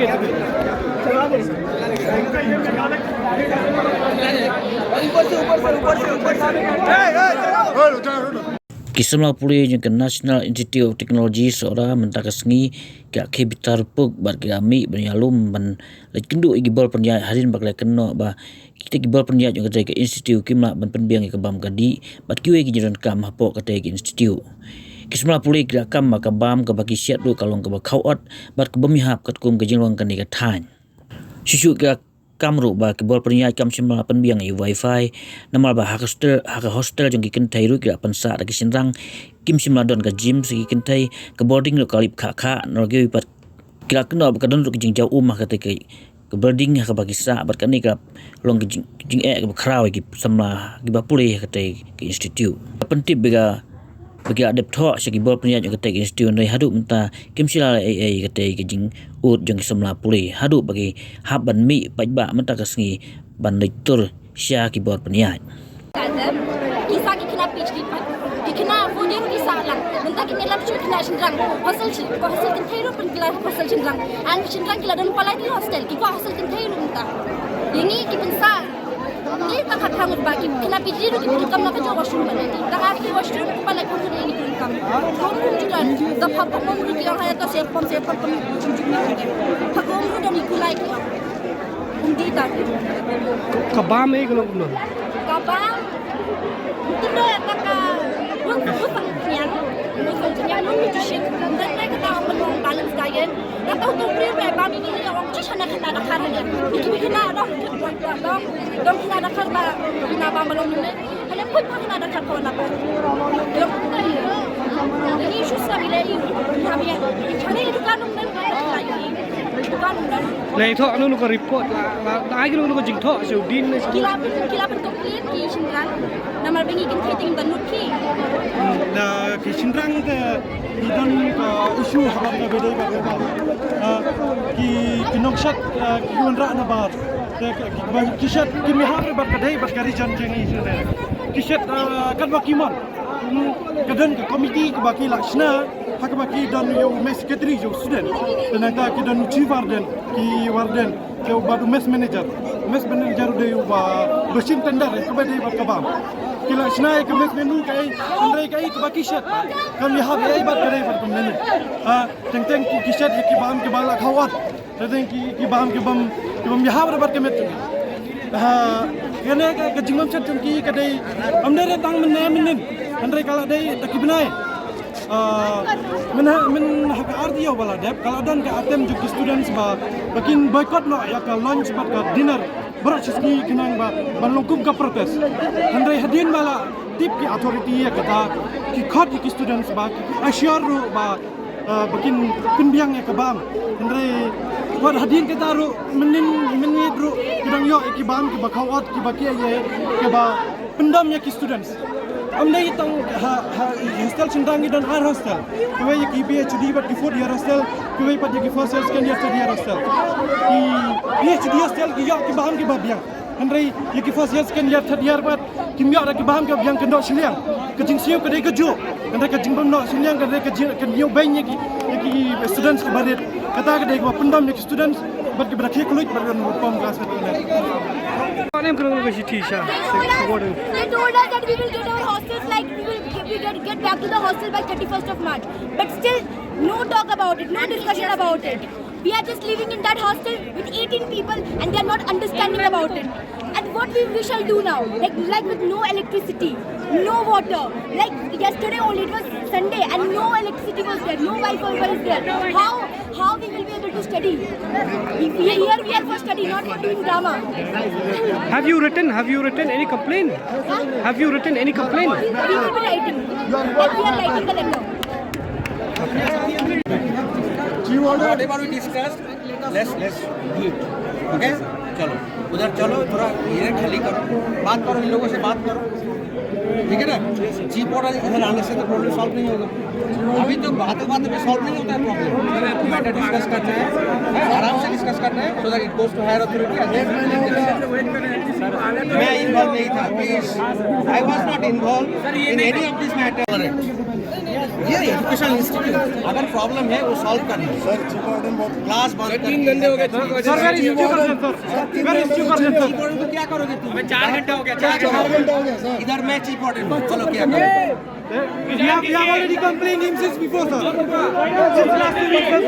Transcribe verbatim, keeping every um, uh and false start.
Ki samla pule jong ka National Institute of Technology Sohra mynta ka sngi ki la khie bitar puk bad ki la mih ban ïalum ban leit kynduh ïa ki bor pynïaid hadien ba ki la kynnoh ba kita ki bor pynïaid jong katei ka institute kim lah ban pynbiang ïa ka bam ka dih bad kiwei ki jingdonkam hapoh katei ka institute. Ki samla pule ki la kam ba ka bam kaba ki shet ruh ka long kaba khaw ot bad kaba ym ïahap katkum ka jinglong kane ka thaiñ. Shuh shuh ki la kam ruh ba ki bor pynïaid kam shym la pynbiang ïa u wifi namar ba ha ka hostel, ha ka hostel jong ki kynthei ruh ki la pynsah da ki shynrang, kim shym la don ka gym sha ki kynthei, ka boarding ruh ka lip khah khah, nalor kiwei pat ki la kynnoh ba ka don ruh ka jingjaw um ha katei ka, ka boarding ha kaba ki sah bad kane ka long ka jing, jingeh kaba khraw ïa ki samla kiba pule ha katei ka institute. Pyntip ba ka ba ki la dep thoh sha ki bor pynïaid jong katei ka institute, hynrei haduh mynta kim shym la leh ei ei ïa katei ka jingud jong ki samla pule haduh ba ki hap ban mih paidbah mynta ka sngi ban leit tur sha ki bor pynïaid. Ki sah ki khynnah PhD pat, ki khynnah fourth year ki sah lang. Mynta ki ngi lap shu khynnah shynrang hostel shi, ko hostel kynthei ruh pyn ki la hostel shynrang. An shynrang ki la don palat ki hostel, ki kwah hostel kynthei ruh mynta. Ïa ngi ki pynsah Ni ta khat khang ba ki khynnah PhD ruh ki pun kam na ka jong washroom ba ni. Ta ka ki washroom ki palat pun ki ni pun kam. Kum kum ju don. Ta phap pun kum ki ong haya to se pun se pun pun ju ju ni. Phap kum ruh don ki kulai ki ong. Kum di ta. Ka bam ei ka long kumno? Ka bam. Ti no ta ka. Bun bun pang nian. Bun pang nian bun ju shin. Dan ta ka ta ong balance diet. Nga tau tu pri ba ba mi ni ong chu shana khana da khar ne. Ki bi khana dong dong dong khana da khar ba na ba ma long ne. Hale put ba khana da khar ko na ba. Dong ni shu sa bi le yu. Ni ha mi ya. Ni dukan nong ne. Dukan nong ne. Nei tho anu nu ko report la la ai ki nu ko jingtho shu din ne. Kila pun kila pun complain ki shynrang. Namar ba ngi kynthei te ngim don lut ki. Na ki shynrang te ngi don ka issue haba ka ba dei ba ka ba. Ah, ki ki nongshad, ah, ki wanrah na bar. Te ki, ki, ki shad ki mihar bad ka dei bad ka region jong ngi shynrang. Ki shad, ah, katba ki mon. Hmm, ka don ka committee kaba ki la shna ha kaba ki don ïa u mess secretary ïa u student. Te nangta ki don u chief warden, ki warden. Te u bad u mess manager. U mess manager u dei uba, uba shim tender, eh, kaba dei bad ka bam. Ki la shna ïa ka mess menu kaei, hynrei kaei kaba ki shet. Kam ïahap ei bad ka dei bad ka menu. Ah, teng teng ki, ki shet ïa ki bam kiba la khawat. Teng teng ki, ki bam ki bam, ki bam ïahap bad ka met. Ah, kane ka, ka jingbam shet jong ki ka dei, kam dei re tang mynne mynnin. Hynrei ka la dei da ki bnai. Ah, myn ha, myn ha ka ar taïew ba la dep, ka la don ka attempt jong ki students ba, ba kin boycott noh ïa ka lunch bad ka dinner. Baroh shi sngi khnang ba, ban long kum ka protest. Hynrei hadien ba la tip ki authority ïa kata, ki khot ïa ki students ba, ki assure ruh ba, ah, ba kin pynbiang ïa ka bam. Hynrei wat hadien kata ruh, mynnin, mynnin ruh, ki dang ïoh ïa ki bam, kiba khawat, kiba ki ïa, kiba pyndam ïa ki students. Ym dei tang ha, ha, hostel shynrang ngi don ar hostel. Kiwei ïa ki PhD bad ki fourth year hostel, kiwei pat ïa ki first year, second year, third year hostel. Ki PhD hostel ki ïoh ki bam kiba biang. Hynrei ïa ki first year, second year, third year pat kim ïoh da ki bam kiba biang, kan doh shiliang. Ka jingsiew ka dei kajuh. Hynrei ka jingbym doh shiliang ka dei ka jing, ka jingïoh beiñ ïa ki, ïa ki students kiba rit. Kata ka dei kaba pyndam ïa ki students bad kiba da khie khluit bad ban pom ka sat. What name kano ka shithi sha? They told us that we will get our hostels, like, we will get, we get, get back to the hostel by thirty-first of March. But still, no talk about it, no discussion about it. We are just living in that hostel with eighteen people and they are not understanding about it. And what we, we shall do now? Like, like with no electricity, no water. Like yesterday only, it was Sunday and no electricity was there, no Wi-Fi was there. How, how we will be able to study? If we are here, we are for study, not for doing drama. Have you written, have you written any complaint? Huh? Have you written any complaint? We will be writing. And we are writing the letter. Whatever we discussed, let's, let's do it. Okay? चलो, उधर चलो, थोड़ा धीरे खाली करो, बात करो, इन लोगों से बात करो। ठीक है ना? चीफ ऑर्डर इधर आने से तो प्रॉब्लम सॉल्व नहीं होगा। अभी तो बातों बातों में सॉल्व नहीं होता है प्रॉब्लम। मैटर डिस्कस करना है, आराम से डिस्कस करना है, so that it goes to higher authority। मैं इन्वॉल्व नहीं था, प्लीज। I was not involved in any of this matter। ये एजुकेशनल इंस्टीट्यूट, अगर प्रॉब्लम है वो सॉल्व करना है। सर, चीफ ऑर्डर बहुत क्लास बंद कर तीन घंटे हो गए। सर, वेरी इंस्टीट्यूशन, सर। वेरी इंस्टीट्यूशन, सर। चीफ ऑर्डर को क्या करोगे तुम? चार घंटा हो गया, चार घंटा हो गया। इधर मैं चीफ ऑर्डर हूँ, चलो क्या करोगे? We have, we have already complained him since before, sir. Since last two weeks, sir.